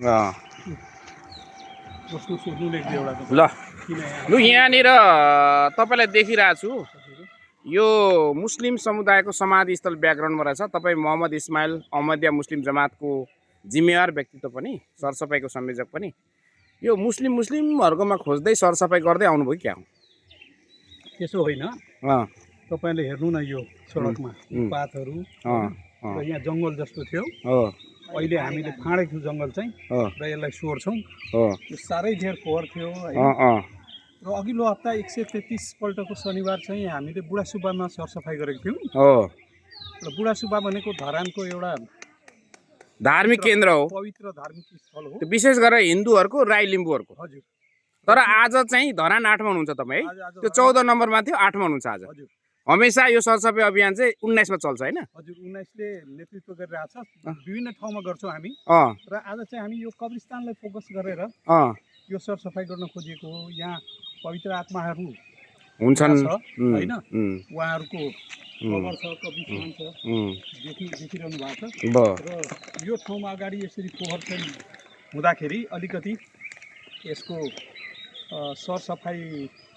ल लु यहाँनिर तपाईँलाई देखिरहेको छु यो मुस्लिम समुदायको समाधिस्थल ब्याकग्राउन्डमा रहेछ। तपाईँ मोहम्मद इस्माइल अहमदिया मुस्लिम जमातको जिम्मेवार व्यक्तित्व पनि, सरसफाइको संयोजक पनि। यो मुस्लिमहरूकोमा खोज्दै सरसफाइ गर्दै आउनुभयो क्या हो? त्यसो होइन, तपाईँले हेर्नु न यो सडकमा पातहरू र यहाँ जङ्गल जस्तो थियो, अहिले हामीले फाँडेको जङ्गल चाहिँ र यसलाई सोर्छौँ। यो साह्रै धेर फोहोर थियो र अघिल्लो हप्ता 133 पल्टको शनिबार चाहिँ हामीले बुढा सुब्बामा सरसफाइ गरेको थियौँ। र बुढा सुब्बा भनेको धरानको एउटा धार्मिक केन्द्र हो, पवित्र धार्मिक स्थल हो, विशेष गरेर हिन्दूहरूको, राई लिम्बूहरूको। हजुर। तर आज चाहिँ धरान 8मा हुनुहुन्छ तपाईँ है? त्यो 14 नम्बरमा थियो, 8मा हुनुहुन्छ आज। हजुर। हमेसा यो सरसफाइ अभियान चाहिँ 19मा चल्छ होइन? हजुर, 19ले नेतृत्व गरिरहेछ। विभिन्न ठाउँमा गर्छौँ हामी। र आज चाहिँ हामी यो कब्रिस्तानलाई फोकस गरेर यो सरसफाइ गर्न खोजेको हो। यहाँ पवित्र आत्माहरू हुन्छन् होइन, उहाँहरूको कबर छ, कब्रिस्तान छ, देखिरहनु भएको छ। र यो ठाउँमा अगाडि यसरी फोहोर चाहिँ हुँदाखेरि अलिकति यसको सरसफाइ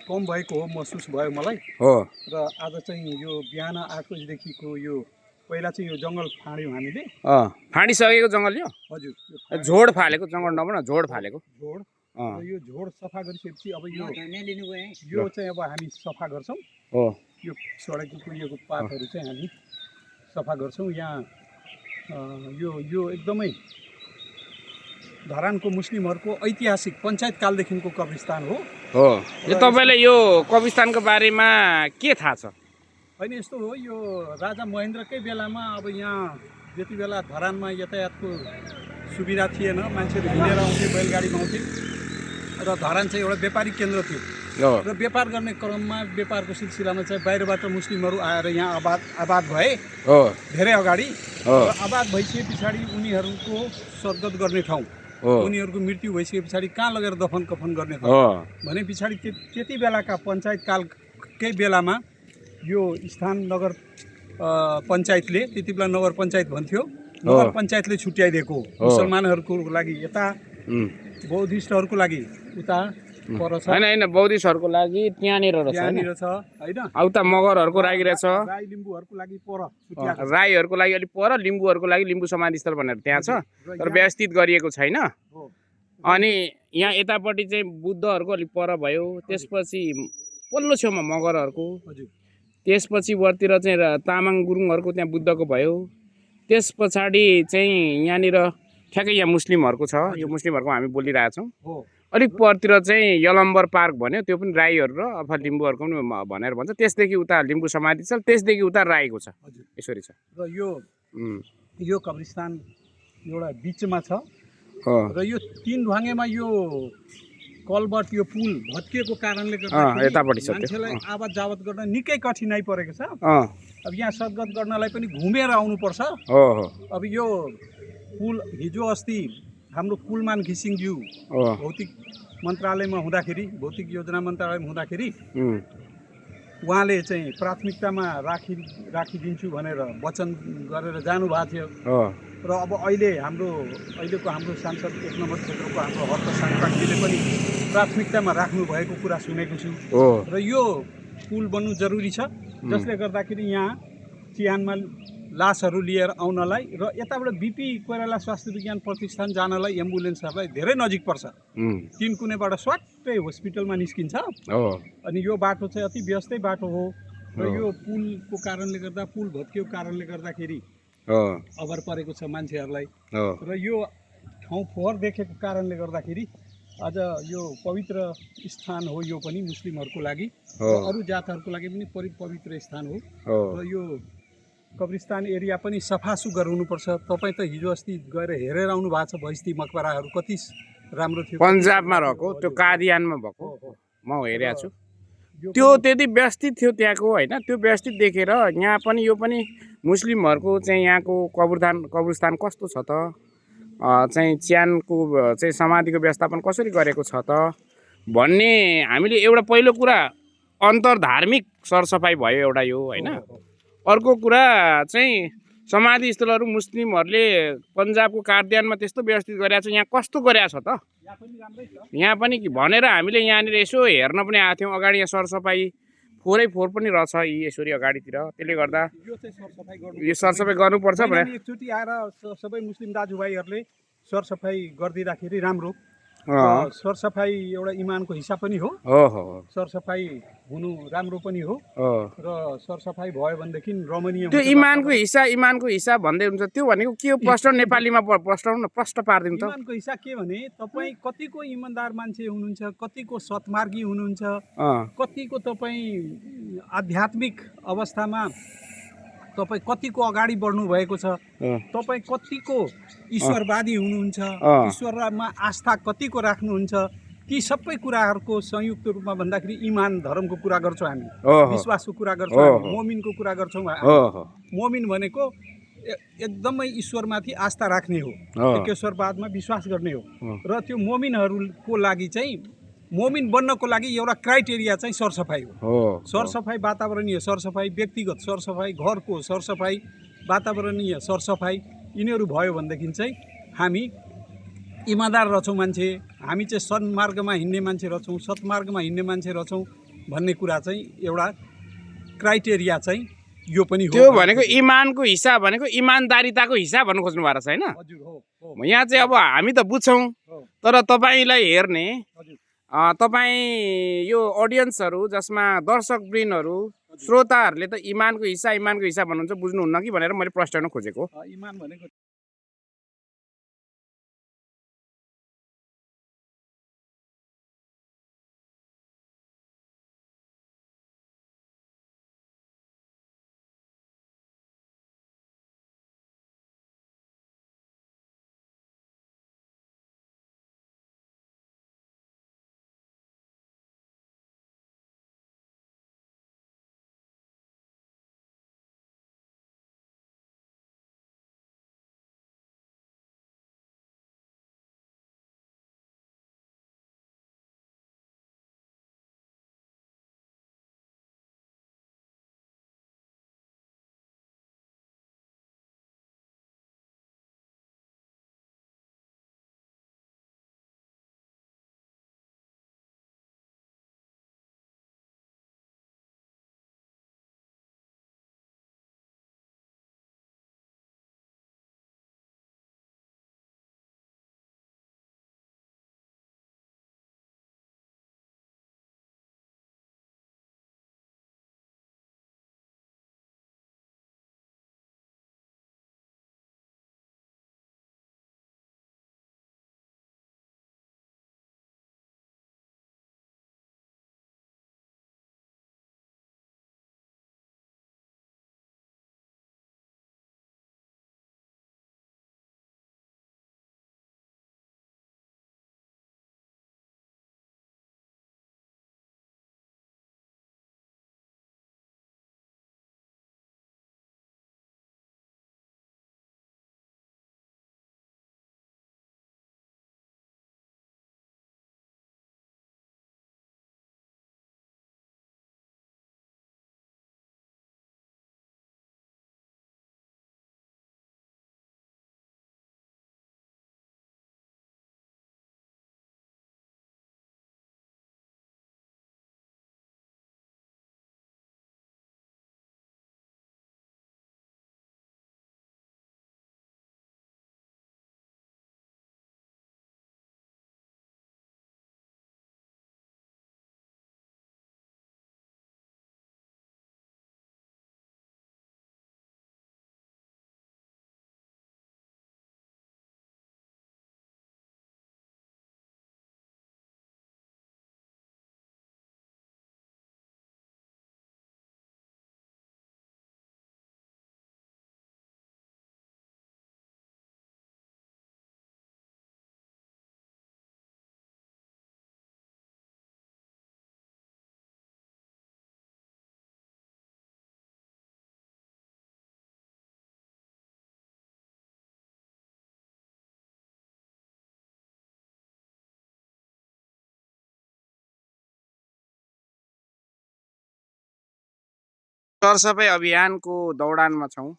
कम भएको हो महसुस भयो मलाई। र आज चाहिँ यो बिहान 8 बजीदेखिको यो पहिला चाहिँ यो जङ्गल फाँड्यौँ हामीले। फाँडिसकेको जङ्गल यो? हजुर। झोड फालेको जङ्गल नभन, झोड फालेको। झोड। यो झोड सफा गरिसकेपछि अब यो चाहिँ अब हामी सफा गर्छौँ। यो सडकको कुहिएको पातहरू चाहिँ हामी सफा गर्छौँ। यहाँ यो एकदमै धरानको मुस्लिमहरूको ऐतिहासिक पञ्चायत कालदेखिको कब्रिस्तान हो। तपाईँलाई यो कब्रिस्तानको बारेमा के थाहा छ? होइन, यस्तो हो, यो राजा महेन्द्रकै बेलामा अब यहाँ जति बेला धरानमा यातायातको सुविधा थिएन, मान्छेहरू हिँडेर आउँथे, बैलगाडीमा आउँथे र धरान चाहिँ एउटा व्यापारिक केन्द्र थियो। र व्यापार गर्ने क्रममा व्यापारको सिलसिलामा चाहिँ बाहिरबाट मुस्लिमहरू आएर यहाँ आबाद भए धेरै अगाडि। र आबाद भइसके पछाडि उनीहरूको स्वर्गत गर्ने ठाउँ, उनीहरूको मृत्यु भइसके पछाडि कहाँ लगेर दफन कफन गर्ने ठाउँ भने पछाडि त्यति बेलाका पञ्चायत कालकै बेलामा यो स्थान नगर पञ्चायतले, त्यति बेला नगर पञ्चायत भन्थ्यो, नगर पञ्चायतले छुट्याइदिएको मुसलमानहरूको लागि यता, बौद्धिस्टहरूको लागि उता पर छ। होइन, बौद्धिस्टहरूको लागि त्यहाँनिर छ होइन, उता मगरहरूको लागि रहेछ, राई लिम्बूहरूको लागि पर, राईहरूको लागि अलिक पर, लिम्बूहरूको लागि लिम्बू समाधिस्थल भनेर त्यहाँ छ, तर व्यवस्थित गरिएको छैन। अनि यहाँ यतापट्टि चाहिँ बुद्धहरूको अलिक पर भयो, त्यसपछि पल्लो छेउमा मगरहरूको, त्यसपछि वरतिर चाहिँ तामाङ गुरुङहरूको त्यहाँ बुद्धको भयो, त्यस पछाडि चाहिँ यहाँनिर ठ्याक्कै यहाँ मुस्लिमहरूको छ। यो मुस्लिमहरूको हामी बोलिरहेछौँ। अलिक परतिर चाहिँ यलम्बर पार्क भन्यो, त्यो पनि राईहरू र अथवा लिम्बूहरूको पनि भनेर भन्छ। त्यसदेखि उता लिम्बू समाधि छ, त्यसदेखि उता राईको छ, यसरी छ। र यो कब्रिस्तान एउटा बिचमा छ। र यो 3 ढुङ्गेमा यो कलबट, यो पुल भत्किएको कारणले गर्दा यतापट्टि छ, मान्छेलाई आवाज जावत गर्न निकै कठिनाइ परेको छ। अब यहाँ सद्गत गर्नलाई पनि घुमेर आउनुपर्छ। अब यो पुल हिजो अस्ति हाम्रो कुलमान घिसिङज्यू भौतिक मन्त्रालयमा हुँदाखेरि, भौतिक योजना मन्त्रालयमा हुँदाखेरि उहाँले चाहिँ प्राथमिकतामा राखिदिन्छु भनेर वचन गरेर जानुभएको थियो। र अब अहिलेको हाम्रो सांसद 1 नम्बर क्षेत्रको हाम्रो हर्क साङपाङजीले पनि प्राथमिकतामा राख्नु भएको कुरा सुनेको छु। र यो पुल बन्नु जरुरी छ, जसले गर्दाखेरि यहाँ चिहानमा लासहरू लिएर आउनलाई र यताबाट बिपी कोइराला स्वास्थ्य विज्ञान प्रतिष्ठान जानलाई एम्बुलेन्सहरूलाई धेरै नजिक पर्छ। 3 कुनेबाट स्वाट्टै हस्पिटलमा निस्किन्छ। अनि यो बाटो चाहिँ अति व्यस्तै बाटो हो। र यो पुलको कारणले गर्दा, पुल भत्किएको कारणले गर्दाखेरि अभर परेको छ मान्छेहरूलाई। र यो ठाउँ फोहोर देखेको कारणले गर्दाखेरि आज यो पवित्र स्थान हो, यो पनि मुस्लिमहरूको लागि, अरू जातहरूको लागि पनि पवित्र स्थान हो। र यो कब्रिस्तान एरिया पनि सफासुग्घर हुनुपर्छ। तपाईँ त हिजो अस्ति गएर हेरेर आउनु भएको छ, भैस्ती मकबराहरू कति राम्रो थियो। पन्जाबमा रहेको, त्यो कादियानमा भएको म हेरेको छु। त्यो त्यति व्यवस्थित थियो त्यहाँको होइन, त्यो व्यवस्थित देखेर यहाँ पनि यो पनि मुस्लिमहरूको चाहिँ यहाँको कब्रिस्तान कस्तो छ त, चाहिँ चिहानको चाहिँ समाधिको व्यवस्थापन कसरी गरेको छ त भन्ने हामीले एउटा पहिलो कुरा अन्तर्धार्मिक सरसफाइ भयो एउटा यो होइन। अर्को कुरा चाहिँ समाधि स्थलहरू मुस्लिमहरूले पन्जाबको कार्दियानमा त्यस्तो व्यवस्थित गरेको छ, यहाँ कस्तो गरेको छ त? यहाँ पनि राम्रै छ। यहाँ पनि भनेर हामीले यहाँनिर यसो हेर्न पनि आएको थियौँ। अगाडि यहाँ सरसफाइ फोहोरै फोहोर पनि रहेछ यी यसरी अगाडितिर, त्यसले गर्दा यो चाहिँ सरसफाइ गर्नु, यो सरसफाइ गर्नुपर्छ भनेर एकचोटि आएर सबै मुस्लिम दाजुभाइहरूले सरसफाइ गरिदिँदाखेरि राम्रो। र सरसफाइ एउटा इमानको हिस्सा पनि हो। सरसफाइ हुनु राम्रो पनि हो र सरसफाइ भयो भनेदेखि रमणीय त्यो इमानको हिस्सा भन्दै हुन्छ, त्यो भनेको के हो? प्रश्न नेपालीमा प्रश्न पारिदिउँ त। इमानको हिस्सा के भने तपाईँ कतिको इमानदार मान्छे हुनुहुन्छ, कतिको सत्मार्गी हुनुहुन्छ, कतिको तपाईँ आध्यात्मिक अवस्थामा तपाईँ कतिको अगाडि बढ्नु भएको छ, तपाईँ कतिको ईश्वरवादी हुनुहुन्छ, ईश्वरमा आस्था कतिको राख्नुहुन्छ, ती सबै कुराहरूको संयुक्त रूपमा भन्दाखेरि इमान धर्मको कुरा गर्छौँ हामी, विश्वासको कुरा गर्छौँ हामी, मोमिनको कुरा गर्छौँ। मोमिन भनेको एकदमै ईश्वरमाथि आस्था राख्ने हो, एकेश्वरवादमा विश्वास गर्ने हो। र त्यो मोमिनहरूको लागि चाहिँ, मोमिन बन्नको लागि एउटा क्राइटेरिया चाहिँ सरसफाइ हो। सरसफाइ, वातावरणीय सरसफाइ, व्यक्तिगत सरसफाइ, घरको सरसफाइ, वातावरणीय सरसफाइ, यिनीहरू भयो भनेदेखि चाहिँ हामी इमानदार रहेछौँ मान्छे, हामी चाहिँ सन्मार्गमा हिँड्ने मान्छे रहेछौँ, सत्मार्गमा हिँड्ने मान्छे रहेछौँ भन्ने कुरा चाहिँ एउटा क्राइटेरिया चाहिँ यो पनि हो। त्यो भनेको इमानको हिसाब भनेको इमानदारिताको हिसाब भन्नु खोज्नु भएको छ हैन? हजुर हो। यहाँ चाहिँ अब हामी त बुझ्छौँ, तर तपाईँलाई हेर्ने तपाईँ यो अडियन्सहरू जसमा दर्शकवृन्दहरू श्रोताहरूले त इमानको हिस्सा भन्नुहुन्छ, बुझ्नुहुन्न कि भनेर मैले प्रश्न खोजेको। इमान भनेको सरसफाइ अभियानको दौडानमा छौँ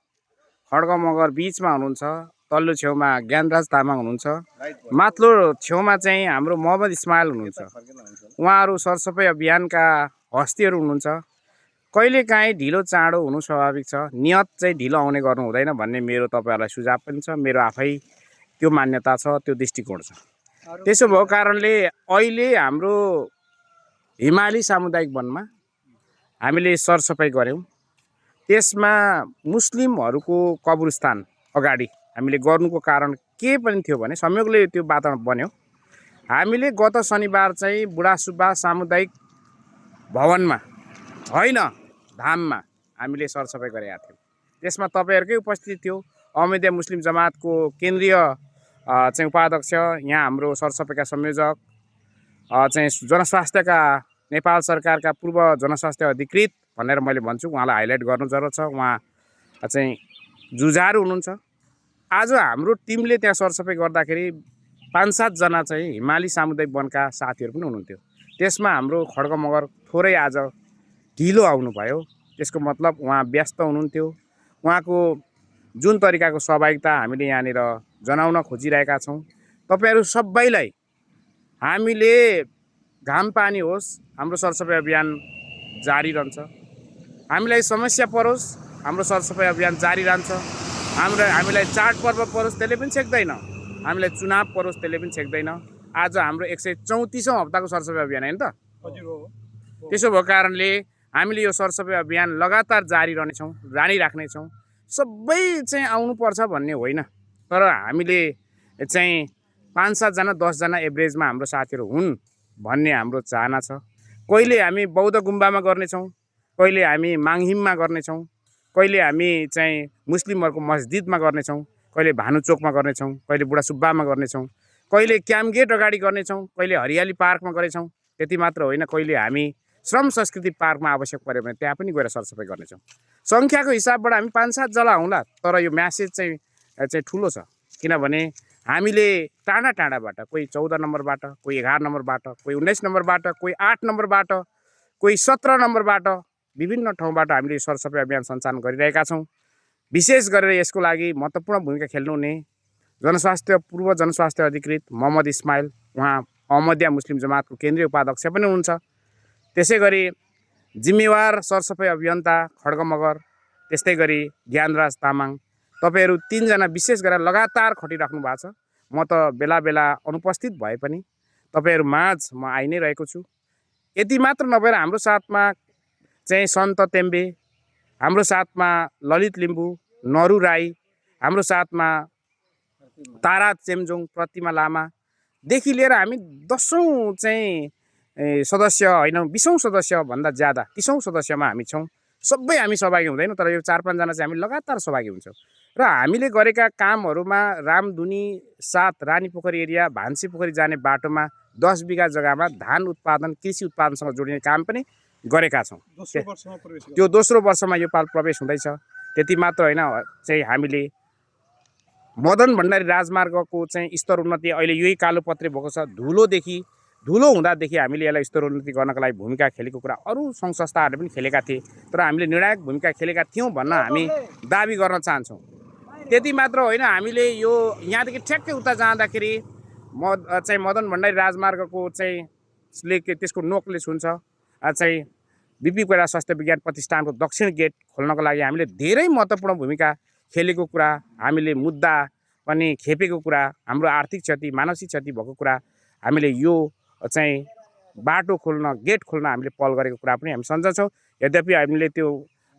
खड्ग मगर बिचमा हुनुहुन्छ, तल्लो छेउमा ज्ञानराज तामाङ हुनुहुन्छ, माथिल्लो छेउमा चाहिँ हाम्रो मोहम्मद इस्माइल हुनुहुन्छ। उहाँहरू सरसफाइ अभियानका हस्तीहरू हुनुहुन्छ। कहिलेकाहीँ ढिलो चाँडो हुनु स्वाभाविक छ, नियत चाहिँ ढिलो आउने गर्नु हुँदैन भन्ने मेरो तपाईँहरूलाई सुझाव पनि छ। मेरो आफै त्यो मान्यता छ, त्यो दृष्टिकोण छ। त्यसो भएको कारणले अहिले हाम्रो हिमाली सामुदायिक वनमा हामीले सरसफाइ गऱ्यौँ। त्यसमा मुस्लिमहरूको कब्रस्तान अगाडि हामीले गर्नुको कारण के पनि थियो भने संयोगले त्यो वातावरण बन्यो। हामीले गत शनिबार चाहिँ बुढासुब्बा सामुदायिक भवनमा होइन धाममा हामीले सरसफाइ गरेका थियौँ। त्यसमा तपाईँहरूकै उपस्थिति थियो। अहमदिया मुस्लिम जमातको केन्द्रीय चाहिँ उपाध्यक्ष, यहाँ हाम्रो सरसफाइका संयोजक चाहिँ जनस्वास्थ्यका नेपाल सरकारका पूर्व जनस्वास्थ्य अधिकृत भनेर मैले भन्छु, उहाँलाई हाइलाइट गर्नु जरुरत छ। उहाँ चाहिँ जुझारु हुनुहुन्छ। आज हाम्रो टिमले त्यहाँ सरसफाइ गर्दाखेरि 5-7 जना चाहिँ हिमाली सामुदायिक वनका साथीहरू पनि हुनुहुन्थ्यो। त्यसमा हाम्रो खड्ग मगर थोरै आज ढिलो आउनुभयो। त्यसको मतलब उहाँ व्यस्त हुनुहुन्थ्यो। उहाँको जुन तरिकाको सहभागिता हामीले यहाँनिर जनाउन खोजिरहेका छौँ। तपाईँहरू सबैलाई हामीले घाम पानी होस्, हाम्रो सरसफाइ अभियान जारी रहन्छ। हामीलाई समस्या परोस्, हाम्रो सरसफाइ अभियान जारी रहन्छ। हामीलाई चाडपर्व परोस्, त्यसले पनि छेक्दैन। हामीलाई चुनाव परोस्, त्यसले पनि छेक्दैन। आज हाम्रो 134औं हप्ताको सरसफाइ अभियान होइन त? त्यसो भएको कारणले हामीले यो सरसफाइ अभियान लगातार जारी राख्नेछौँ। सबै चाहिँ आउनुपर्छ भन्ने होइन, तर हामीले चाहिँ 5-7 जना 10 जना एभरेजमा हाम्रो साथीहरू हुन् भन्ने हाम्रो चाहना छ। कहिले हामी बौद्ध गुम्बामा गर्नेछौँ, कहिले हामी माङहिममा गर्नेछौँ, कहिले हामी चाहिँ मुस्लिमहरूको मस्जिदमा गर्नेछौँ, कहिले भानुचोकमा गर्नेछौँ, कहिले बुढासुब्बामा गर्नेछौँ, कहिले क्याम्प गेट अगाडि गर्नेछौँ, कहिले हरियाली पार्कमा गर्नेछौँ। त्यति मात्र होइन, कहिले हामी श्रम संस्कृति पार्कमा आवश्यक पऱ्यो भने त्यहाँ पनि गएर सरसफाइ गर्नेछौँ। सङ्ख्याको हिसाबबाट हामी 5-7 जना हुँला, तर यो म्यासेज चाहिँ ठुलो छ। किनभने हामीले टाढा टाढाबाट, कोही 14 नम्बरबाट, कोही 11 नम्बरबाट, कोही 19 नम्बरबाट, कोही 8 नम्बरबाट, कोही 17 नम्बरबाट, विभिन्न ठाउँबाट हामीले सरसफाइ अभियान सञ्चालन गरिरहेका छौँ। विशेष गरेर यसको लागि महत्त्वपूर्ण भूमिका खेल्नुहुने पूर्व जनस्वास्थ्य अधिकृत मोहम्मद इस्माइल, उहाँ अहमदिया मुस्लिम जमातको केन्द्रीय उपाध्यक्ष पनि हुनुहुन्छ। त्यसै गरी जिम्मेवार सरसफाइ अभियन्ता खड्ग मगर, त्यस्तै गरी ज्ञानराज तामाङ, तपाईँहरू 3 जना विशेष गरेर लगातार खटिराख्नु भएको छ। म त बेला बेला अनुपस्थित भए पनि तपाईँहरू माझ म आइ नै रहेको छु। यति मात्र नभएर हाम्रो साथमा चाहिँ सन्त तेम्बे, हाम्रो साथमा ललित लिम्बू, नरु राई, हाम्रो साथमा तारा चेम्जोङ, प्रतिमा लामादेखि लिएर हामी 10औं चाहिँ सदस्य होइन, 20औं सदस्यभन्दा ज्यादा 30औं सदस्यमा हामी छौँ। सबै हामी सहभागी हुँदैनौँ, तर यो 4-5 जना चाहिँ हामी लगातार सहभागी हुन्छौँ। र हामीले गरेका कामहरूमा रामधुनी 7 रानी पोखरी एरिया भान्सी पोखरी जाने बाटोमा 10 बिघा जग्गामा धान उत्पादन, कृषि उत्पादनसँग जोडिने काम पनि गरेका छौँ। त्यो दोस्रो वर्षमा यो पाल प्रवेश हुँदैछ। त्यति मात्र होइन, चाहिँ हामीले मदन भण्डारी राजमार्गको चाहिँ स्तर उन्नति अहिले यही कालोपत्रे भएको छ। धुलो हुँदादेखि हामीले यसलाई स्तर उन्नति गर्नका लागि भूमिका खेलेको कुरा अरू सङ्घ संस्थाहरूले पनि खेलेका थिए, तर हामीले निर्णायक भूमिका खेलेका थियौँ भन्न हामी दाबी गर्न चाहन्छौँ। त्यति मात्र होइन, हामीले यो यहाँदेखि ठ्याक्कै उता जाँदाखेरि चाहिँ मदन भण्डारी राजमार्गको चाहिँ त्यसको नोकले छुन्छ चाहिँ बिपी कोइरा स्वास्थ्य विज्ञान प्रतिष्ठानको दक्षिण गेट खोल्नको लागि हामीले धेरै महत्त्वपूर्ण भूमिका खेलेको कुरा, हामीले मुद्दा पनि खेपेको कुरा, हाम्रो आर्थिक क्षति, मानसिक क्षति भएको कुरा, हामीले यो चाहिँ बाटो खोल्न, गेट खोल्न हामीले पहल गरेको कुरा पनि हामी सम्झन्छौँ। यद्यपि हामीले त्यो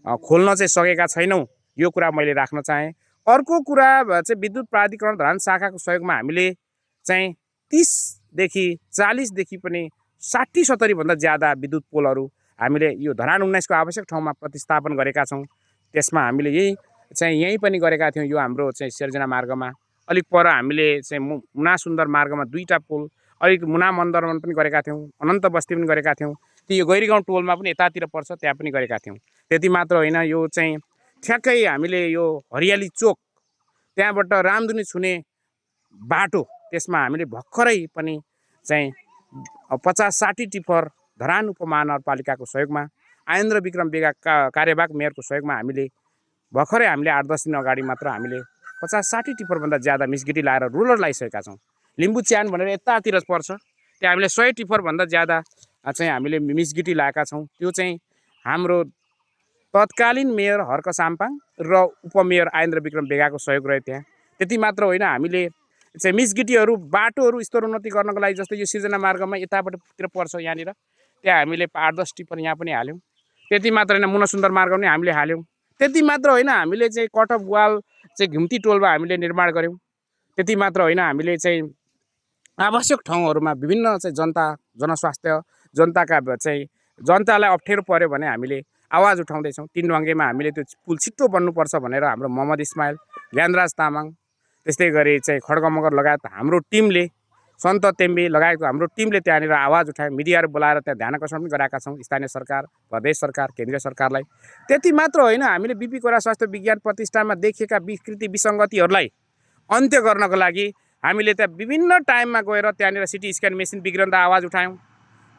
खोल्न चाहिँ सकेका छैनौँ, यो कुरा मैले राख्न चाहेँ। अर्को कुरा चाहिँ विद्युत प्राधिकरण धरान शाखाको सहयोगमा हामीले चाहिँ 30देखि 40देखि पनि 60-70 भन्दा ज्यादा विद्युत पोलहरू हामीले यो धरान 19 को आवश्यक ठाउँमा प्रतिस्थापन गरेका छौँ। त्यसमा हामीले यही पनि गरेका थियौँ। यो हाम्रो चाहिँ सिर्जना मार्गमा अलिक पर हामीले चाहिँ मुना सुन्दर मार्गमा 2टा पोल, अलिक मुना मन्दरमा पनि गरेका थियौँ, अनन्त बस्ती पनि गरेका थियौँ। त्यो गैरीगाउँ टोलमा पनि यतातिर पर्छ, त्यहाँ पनि गरेका थियौँ। त्यति मात्र होइन, यो चाहिँ ठ्याक्कै हामीले यो हरियाली चोक त्यहाँबाट रामधुनी छुने बाटो, त्यसमा हामीले भर्खरै पनि चाहिँ 50-60 टिपर धरान उपमहानगरपालिकाको सहयोगमा, आयन्द्र विक्रम बेगा कार्यवाहक मेयरको सहयोगमा हामीले भर्खरै हामीले 8-10 दिन अगाडि मात्र हामीले 50-60 टिपरभन्दा ज्यादा मिसगिटी लाएर रुलर लगाइसकेका छौँ। लिम्बू च्यान भनेर यतातिर पर्छ, त्यहाँ हामीले 100 टिपरभन्दा ज्यादा चाहिँ हामीले मिसगिटी लगाएका छौँ। त्यो चाहिँ हाम्रो तत्कालीन मेयर हर्क साम्पाङ र उपमेयर आयेन्द्र विक्रम बेगाको सहयोग रह्यो त्यहाँ। त्यति मात्र होइन, हामीले चाहिँ मिसगिटीहरू बाटोहरू स्तरोन्नति गर्नको लागि जस्तै यो सिर्जना मार्गमा यतापट्टितिर पर्छ यहाँनिर, त्यहाँ हामीले 8-10 टिपर यहाँ पनि हाल्यौँ। त्यति मात्र होइन, मुनसुन्दर मार्ग पनि हामीले हाल्यौँ। त्यति मात्र होइन, हामीले चाहिँ कटअप वाल चाहिँ घुम्ती टोलमा हामीले निर्माण गऱ्यौँ। त्यति मात्र होइन, हामीले चाहिँ आवश्यक ठाउँहरूमा विभिन्न चाहिँ जनस्वास्थ्य जनताका चाहिँ जनतालाई अप्ठ्यारो पर्यो भने हामीले आवाज उठाउँदैछौँ। 3 ढङ्गेमा हामीले त्यो पुल छिट्टो बन्नुपर्छ भनेर हाम्रो मोहम्मद इस्माइल, ज्ञानराज तामाङ, त्यस्तै गरी चाहिँ खड्ग मगर लगायत हाम्रो टिमले, सन्त तेम्बे लगायतको हाम्रो टिमले त्यहाँनिर आवाज उठायो। मिडियाहरू बोलाएर त्यहाँ ध्यान आकर्षण पनि गराएका छौँ, स्थानीय सरकार, प्रदेश सरकार, केन्द्रीय सरकारलाई। त्यति मात्र होइन, हामीले बिपी कोइराला स्वास्थ्य विज्ञान प्रतिष्ठानमा देखिएका विकृति विसङ्गतिहरूलाई अन्त्य गर्नको लागि हामीले त्यहाँ विभिन्न टाइममा गएर त्यहाँनिर सिटी स्क्यान मेसिन बिग्रँदा आवाज उठायौँ,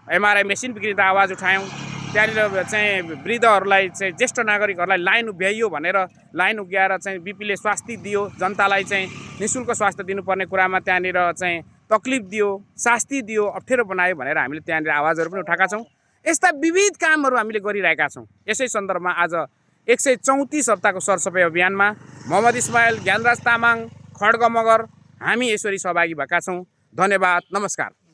एमआरआई मेसिन बिग्रिँदा आवाज उठायौँ। त्यहाँनिर चाहिँ वृद्धहरूलाई चाहिँ ज्येष्ठ नागरिकहरूलाई लाइन उभ्याइयो भनेर लाइन उभ्याएर चाहिँ बिपीले स्वास्थ्य दियो, जनतालाई चाहिँ निःशुल्क स्वास्थ्य दिनुपर्ने कुरामा त्यहाँनिर चाहिँ तक्लिफ दियो, शास्ति दियो, अप्ठ्यारो बनायो भनेर हामीले त्यहाँनिर आवाजहरू पनि उठाएका छौँ। यस्ता विविध कामहरू हामीले गरिरहेका छौँ। यसै सन्दर्भमा आज 134 हप्ताको सरसफाइ अभियानमा मोहम्मद इस्माइल, ज्ञानराज तामाङ, खड्ग मगर हामी यसरी सहभागी भएका छौँ। धन्यवाद, नमस्कार।